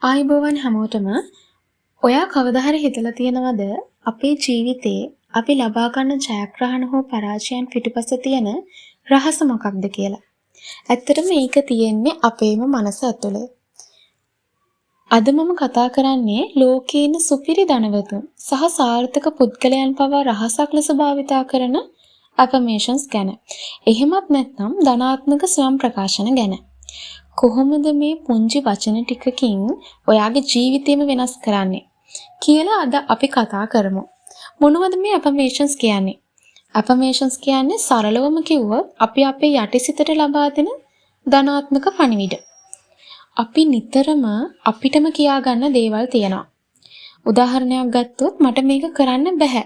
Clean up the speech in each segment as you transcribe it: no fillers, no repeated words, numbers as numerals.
ආයුබෝවන් හැමෝටම. ඔයා කවදා හරි හිතලා තියෙනවද අපේ ජීවිතේ අපි ලබා ගන්න ජයග්‍රහණ හෝ පරාජයන් පිටුපස තියෙන රහස මොකක්ද කියලා? ඇත්තටම ඒක තියෙන්නේ අපේම මනස ඇතුලේ. අද මම කතා කරන්නේ ලෝකේ ඉන්න සුපිරි ධනවතුන් සහ සාර්ථක පුද්ගලයන් පවා රහසක් ලෙස භාවිතා කරන ඇෆර්මේෂන්ස් ගැන. එහෙමත් නැත්නම් ධනාත්මක ස්වයං ප්‍රකාශන ගැන. කොහොමද මේ පුංචි වචන ටිකකින් ඔයාගේ ජීවිතේම වෙනස් කරන්නේ කියලා අද අපි කතා කරමු. මොනවද මේ ඇෆර්මේෂන්ස් කියන්නේ? ඇෆර්මේෂන්ස් කියන්නේ සරලවම කිව්වොත් අපි අපේ යටිසිතට ලබා දෙන ධනාත්මක පණිවිඩ. අපි නිතරම අපිටම කියා ගන්න දේවල් තියෙනවා. උදාහරණයක් ගත්තොත් මට මේක කරන්න බැහැ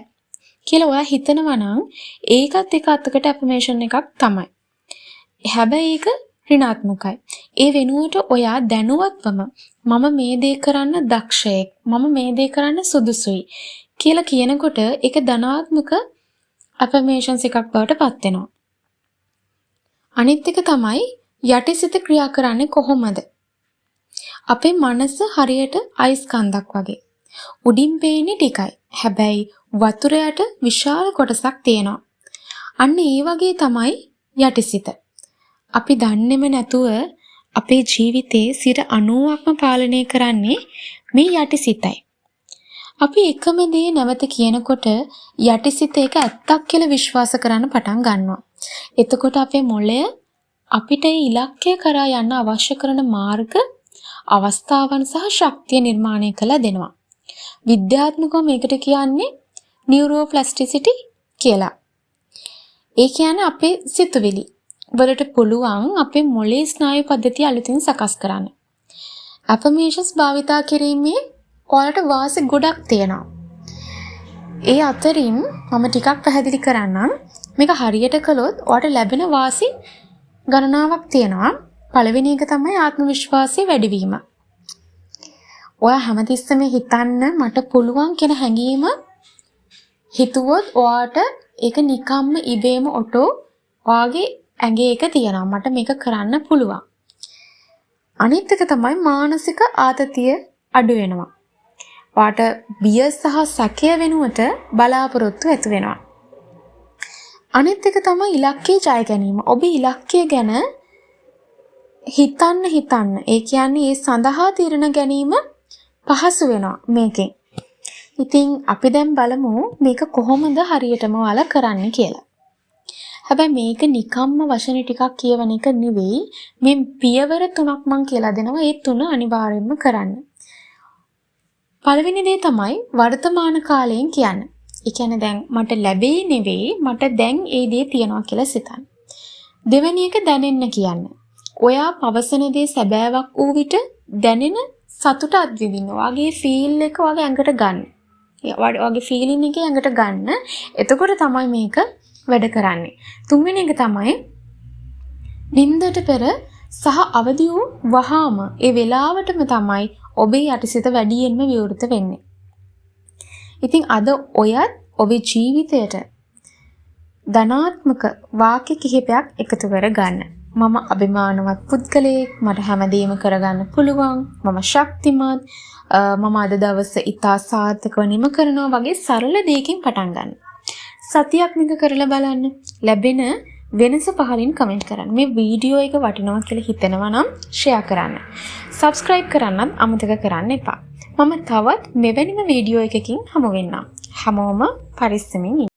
කියලා ඔයා හිතනවා නම් ඒකත් එක අතකට ඇෆර්මේෂන් එකක් තමයි. හැබැයි ඒක ඍණාත්මකයි. ඒ වෙනුවට ඔයා දැනුවත්වම මම මේ දේ කරන්න දක්ෂයෙක්, මම මේ දේ කරන්න සුදුසුයි කියලා කියනකොට ඒක ධනාත්මක ඇෆර්මේෂන්ස් එකක් බවට පත් වෙනවා. අනිත් එක තමයි යටිසිත ක්‍රියා කරන්නේ කොහොමද? අපේ මනස හරියට අයිස් කන්දක් වගේ. උඩින් පේන්නේ ටිකයි. හැබැයි වතුර යට විශාල කොටසක් තියෙනවා. අන්න ඒ වගේ තමයි යටිසිත. අපි දන්නේම නැතුව අපේ ජීවිතේ 90%ක්ම පාලනය කරන්නේ මේ යටිසිතයි. අපි එකම දේ නැවත කියනකොට යටිසිත ඒක ඇත්තක් කියලා විශ්වාස කරන්න පටන් ගන්නවා. එතකොට අපේ මොළය අපිට ඒ ඉලක්කය කරා යන්න අවශ්‍ය කරන මාර්ග, අවස්ථාවන් සහ ශක්තිය නිර්මාණය කරලා දෙනවා. විද්‍යාත්මකව මේකට කියන්නේ නියුරෝප්ලාස්ටිසිටි කියලා. ඒ කියන්නේ අපේ සිතුවිලි වලට පුළුවන් අපේ මොළේ ස්නායු පද්ධතිය අලුතින් සකස් කරන්න. ඇෆර්මේෂන්ස් භාවිතා කිරීමේ ඔයාලට වාසි ගොඩක් තියෙනවා. ඒ අතරින් මම ටිකක් පැහැදිලි කරන්නම්. මේක හරියට කළොත් ඔයාට ලැබෙන වාසි ගණනාවක් තියෙනවා. පළවෙනි එක තමයි ආත්ම විශ්වාසය වැඩිවීම. ඔයා හැමතිස්සෙම හිතන්න මට පුළුවන් කියන හැඟීම හිතුවොත් ඔයාට ඒක නිකම්ම ඉබේම ඔටෝ ඔයාගේ ඇඟේ එක තියෙනවා. මට මේක කරන්න පුළුවන්. අනිත් එක තමයි මානසික ආතතිය අඩු වෙනවා. ඔයාට බිය සහ සැකය වෙනුවට බලාපොරොත්තු ඇති වෙනවා. අනිත් එක තමයි ඉලක්කය ජය ගැනීම. ඔබ ඉලක්කය ගැන හිතන්න හිතන්න, ඒ කියන්නේ ඒ සඳහා තීරණ ගැනීම පහසු වෙනවා මේකෙන්. ඉතින් අපි දැන් බලමු මේක කොහොමද හරියටම ඔයාලා කරන්නේ කියලා. හැබැයි මේක නිකම්ම වචන ටිකක් කියවන එක නෙවෙයි. මේ පියවර තුනක් මං කියලා දෙනවා. ඒ තුන අනිවාර්යයෙන්ම කරන්න. පළවෙනි දේ තමයි වර්තමාන කාලයෙන් කියන්න. ඒ කියන්නේ දැන් මට ලැබෙයි නෙවෙයි, මට දැන් ඒ දේ තියනවා කියලා සිතන්න. දෙවෙනි එක දැනෙන්න කියන්න. ඔයා පවසන දේ සැබෑවක් වූ විට දැනෙන සතුට අත්විඳින්න. ඔයාගේ ෆීල් එක ඔයාගේ ඇඟට ගන්න. ඔයාගේ ෆීලිං එක ඇඟට ගන්න. එතකොට තමයි මේක වැඩ කරන්නේ. තුන්වෙනි එක තමයි නින්දට පෙර සහ අවදි වූ වහාම ඒ වෙලාවටම තමයි ඔබේ යටිසිත වැඩියෙන්ම විවෘත වෙන්නේ. ඉතින් අද ඔයත් ඔබේ ජීවිතයට ධනාත්මක වාක්‍ය කිහිපයක් එකතු කර ගන්න. මම අභිමානවත් පුද්ගලයෙක්, මට හැමදේම කරගන්න පුළුවන්, මම ශක්තිමත්, මම අද දවස ඉතා සාර්ථකව නිම කරනවා වගේ සරල දෙයකින් පටන් ගන්න. සතියක් මේක කරලා බලන්න. ලැබෙන වෙනස පහලින් කමෙන්ට් කරන්න. මේ වීඩියෝ එක වටිනවා කියලා හිතෙනවා නම් ෂෙයා කරන්න. සබ්ස්ක්‍රයිබ් කරන්නත් අමතක කරන්න එපා. මම තවත් මෙවැනිම වීඩියෝ එකකින් හමු වෙන්නම්. හැමෝම පරිස්සමින් ඉන්න.